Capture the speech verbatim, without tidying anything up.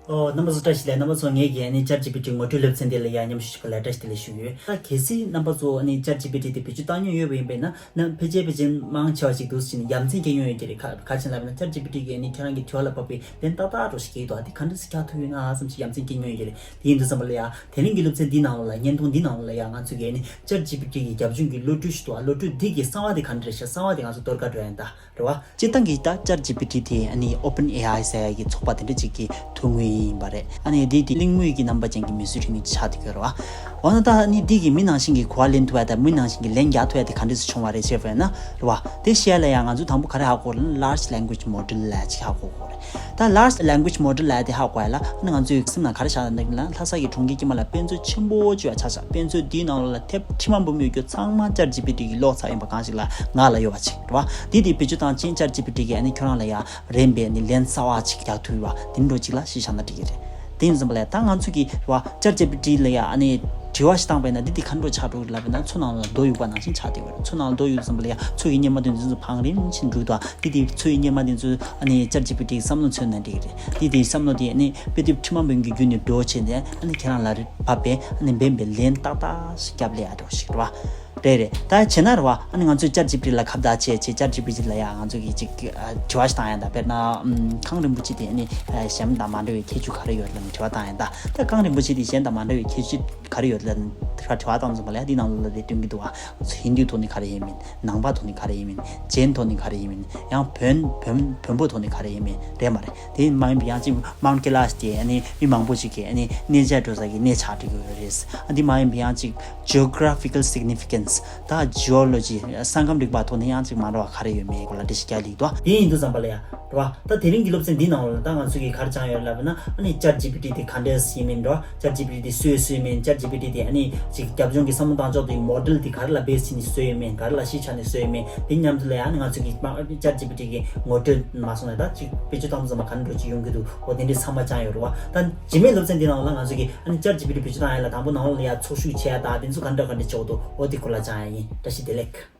ཨོ། རྣམ་པ་ཚོ་བཀྲ་ཤིས་བདེ་ལེགས། རྣམ་པ་ཚོ་ངེད་ཀྱི་ཨ་ནི་Chat G P T ངོ་སྤྲོད་སློབ་ཚན་དེ་ལ་ཡང་མཉམ་ཞུགས་ཞུ་ག་ལ་བཀྲ་ཤིས་བདེ་ལེགས་ཞུ་གི་ཡོད། ད་གལ་སྲིད་རྣམ་པ་ཚོ་ཨ་ནི་Chat G P T དེ་བེད་སྤྱོད་བཏང་མྱོང་ཡོད་པ་ཡིན་པས་ན། ན་ཕལ་ཆེར་ཕལ་ཆེར་མང་ཆེ་བ་ཞིག་འདུག་ཟེར་ནས་ཡ་མཚན་སྐྱེ་མྱོང་ཡོད་ཀྱི་རེད། ག་ག་ཅི་ལབ་ན་Chat G P T གིས་ཨ་ནི་ཁྱེད་རང་གི་དྲི་བ་ལ་བབས་པའི་ལན་ཏག་ཏག་འདྲ་ཞིག་སྐྱེལ་གྱི་འདུག་ཨ་འདི་ག་འདྲ་སེ་རྒྱག་ཐུབ་ཡོད་ན་བསམ་ཞིག་ཡ་མཚན་སྐྱེ་མྱོང་ཡོད་ཀྱི་རེད། དེ་ཡིན་དུས་ཙམ་པ་ལ་ཡ་དེ་རིང་གི་སློབ་ཚན་འདི་ནང་ལོགས་ལ་བརྙན་ཐུང་འདི་ནང་ལོགས་ལ་ཡ་ང་ཚོས་ཀྱི་ཨ་ནི་Chat G P T གི་རྒྱབ་ལྗོངས་ཀྱི་བློ་གྲོས་ཞིག་འདུག་ཨ་བློ་གྲོས་འདི་གི་གསང་བ་དེ་ག་འདྲ་རེད་ཤག་གསང་བ་དེ་ང་ཚོ་གཏོར་ག་འགྲོ་ཡ་ཡིན་ད། རེད་བ། སྤྱིར་བཏང་གི་ད་Chat G P T དེ་ཨ་ནི་Open A I ཟེར་ཡ་གི་ཚོགས་པ་དེ་འདྲ་ཅིག་གི་ཐོན་དངོས་ཡིན་པ་རེད། ཨ་ནི་དེ་དེ་གླེང་མོལ་གྱི་རྣམ་པ་ཅན་གྱི་མིས་བཟོས་ཐོན་དངོས་ཅིག་ཆགས་བསྡད་ཡོད་རེད་བ། འོ་ན་ད་ཨ་ནི་དེ་གི་མི་ནང་བཞིན་གྱི་གོ་བ་ལེན་ཐུབ་ཡ་དང་མི་ནང་བཞིན་གྱི་ལན་རྒྱག་ཐུབ་ཡ་དེ་ག་འདྲས་སུ་བྱུང་བ་རེད་ཞེས་པ་ཡིན་ན། རེད་བ། དེ་བཤད་ཡ་ལ་ཡང་ང་ཚོ་དང་པོ་ག་རེ་ཧ་གོ་དགོས་ལབ་ན་Large Language Model ལབ་ཡ་ཅིག་ཧ་གོ་དགོས་རེད། ད་Large Language Model ལབ་ཡ་དེ་ཧ་གོ་ཡ་ལ་ཨ་ནི་ང་ཚོའི་སེམས་ནང་ག་རེ་ཤར་འདུག་ལབ་ན་ལྷ་ས་གི་གྲོང་ཁྱེར་དཀྱིལ་མ་ལ་དཔེ་མཛོད་ཆེན་པོ་བཅུ་ཡ་ཆགས་ཤག་དཔེ་མཛོད་དེའི་ནང་ལ་དེབ་ཁྲི་མ་འབུམ་ཡོད་རྒྱུ་ཚང་མ་Chat G P T གིས་ཀློག་ཚར་ཡིན་པ་གང་ཞིག་ལ་ང་ལ་ཡོད་པ་ཅིག་རེད་བ། དེ་དེ་བེད་སྤྱོད་བཏང་ཕྱིན་Chat G P T གིས་ཨ་ནི་ཁྱོད་རང་ལ་ཡ་རན་པའི་ནི་ལན་གསར་བ་ཅིག་རྒྱག་ཐུབ་པ་དེ་འདྲ་ཅིག་ལ་གཞི་བཞག་ན་འགྲིག་གི་རེད། དེ་ཡིན་ཙམ་པ་ལ་ཡ་ད་ང་ཚོ་གིས་རེད་བ། Chat G P T ལ་ཡ་ཨ་ནི་དྲི་བ་ཞིག་བཏང་པས་ན་འདི་དེ་ག་འདྲ་ཆགས་འགྲོ་གི་ལབ་པས་ན་མཚོ་ནང་ལ་རྡོ་གཡུག་པ་ནང་བཞིན་ཆགས་བསྡད་ཡོད་རེད། མཚོ་ནང་ལ་རྡོ་གཡུག་ཙམ་པ་ལ་ཡ་མཚོ་གི་གཉེར་མ་དེ་ཚོ་བང་རིམ་བཞིན་འགྲོ་གི་འདུག་དེ་དེ་མཚོ་ཡི་གཉེར་མ་དེ་ཚོ་ཨ་ནི་Chat G P T གི་བསམ་བློ་མཚོན་ན་འགྲིག་གི་རེད། དེ་དེ་བསམ་བློ་དེ་ཨ་ནི་དཔེ་དེབ་ཁྲི་མ་འབུམ་གྱི་བརྒྱུད་ནས་འགྲོ་བྱས་ནས་ཨ་ནི་ཁྱེད་རང་ལ་རེ་བབས་པས་ཨ་ནི་འབེན་པའི་ལན་ཏག་ཏག་ཞིག་བརྒྱབ་ལས་ཡ་འགྲོ་ཞིག་རེད་བ། རེད་རེད། ད་བྱས་ན་རེད་བ། ཨ་ནི་ང་ཚོས་Chat G P T ལ་ཁ་བརྡ་བྱས་བྱས་Chat G P T ལ་ཡ་ང་ཚོ་གིས་ཅིག་ཨ་དྲི་བ་ཞིག་བཏང་ཡ་ད་དཔེར་ན་ཨམ་གངས་རིན་པོ་ཆེ་དེ་ཨ་ནི་ཨ་གཞན་དང་མ་འདྲ་བའི་ཁྱད་ཆོས་ག་རེ་ཡོད་ལབ་ནས་དྲི་བ་བཏང་ཡ་ད། ད་གངས་རིན་པོ་ཆེ་དེ་གཞན་དང་མ་འདྲ་བའི་ཁྱད་ཆོས་ག་རེ་ཡོད་ལབ་ནས་དྲི་བ་དྲི་བ་བཏང་ཙམ་པ་ལ་ཡ་འདི་ནང་ལོགས་ལ་དེ་སྟོན་གྱི་འདུག་བ། ང་ཚོ་ཧིན་དུའི་ཐོག་ནས་ག་རེ་ཡིན་མིན། ནང་པ་ཐོག་ནས་ག་རེ་ཡིན་མིན། ཇེན་ཐོག་ནས་ག་རེ་ཡིན་མིན། ཡང་བོན་བོན་བོན་པོ་ཐོག་ནས་ག་རེ་ཡིན་མིན་རེད་མ་རེད། དེ་མ་ཡིན་པ་ཡང་ཅིག་Mount Kailash དེ་ཨ་ནི་མི་མང་པོ་ཞིག་གིས་ཨ་ནི་གནས་མཇལ་འགྲོ་ས་གི་གནས་ཆགས་འགྲོ་གི་ཡོད་རེད། ཨ་འདི་མ་ཡིན་པ་ཡང་ཅིག་Geographical Significance ད་Geology ས་ཁམས་རིག་པ་ཐོག་ནས་ཡང་ཅིག་མ་འགྲོ་བ་ག་རེ་ཡོད་མེད་སྐོར་ལ་འགྲེལ་བཤད་རྒྱག་ལེགས་འདུག་དེ་ཡིན་དུས་ཙམ་པ་ལ་ཡ་རེད་བ། ད་དེ་རིང་གི་སློབ་ཚན་འདི་ནང་ལ་ད་ང་ཚོ་གིས་ག་རེ་སྦྱངས་ཡོད་ལབ་ན་ཨ་ནི་Chat G P T དེ་ག་འདྲས་ཡིན་མིན་འགྲོ། Chat G P T དེ་སུས་བཟོས་མིན། Chat G P T དེ་ཨ་ནི་ཅིག་རྒྱབ་ལྗོངས་ཀྱི་བསམ་བློ་བཏང་ཕྱོགས་དེ་མོ་ཌེལ་དེ་ག་རེ་ལ་བེས་བྱས་ནས་བཟོས་ཡོད་མིན། ག་རེ་ལ་གཞི་བཞག་ནས་བཟོས་ཡོད་མིན། དེ་མཉམ་དུ་ལ་ཡ་ཨ་ནི་ང་ཚོ་གིས་Chat G P T གི་ངོ་སྤྲོད་མ་སོང་ན་ད་ཅིག་བེད་སྤྱོད་བཏང་དུས་ཙམ་པ་ག་འདྲ་ཅིག་ཡོང་གི་འདུག་འོ་དེ་འདྲའི་ཚང་མ་སྦྱངས་ཡོད་རེད་བ། ད་རྗེས་མའི་སློབ་ཚན་འདི་ནང་ལ་ང་ཚོ་གིས་ཨ་ནི་Chat G P T བེད་སྤྱོད་བཏང་ཡ་ལ་དང་པོ་ནང་ལ་ཡ་ཚོགས་ཞུགས་བྱས་ཡ་ད་དེ་ཚོ་ག་འདྲ་ག་འདྲ་བྱེད་དགོས་འདུག་འོ་དེ་སྐོར་ལ་སྦྱང་ཡ་ཡིན། བཀྲ་ཤིས་བདེ་ལེགས།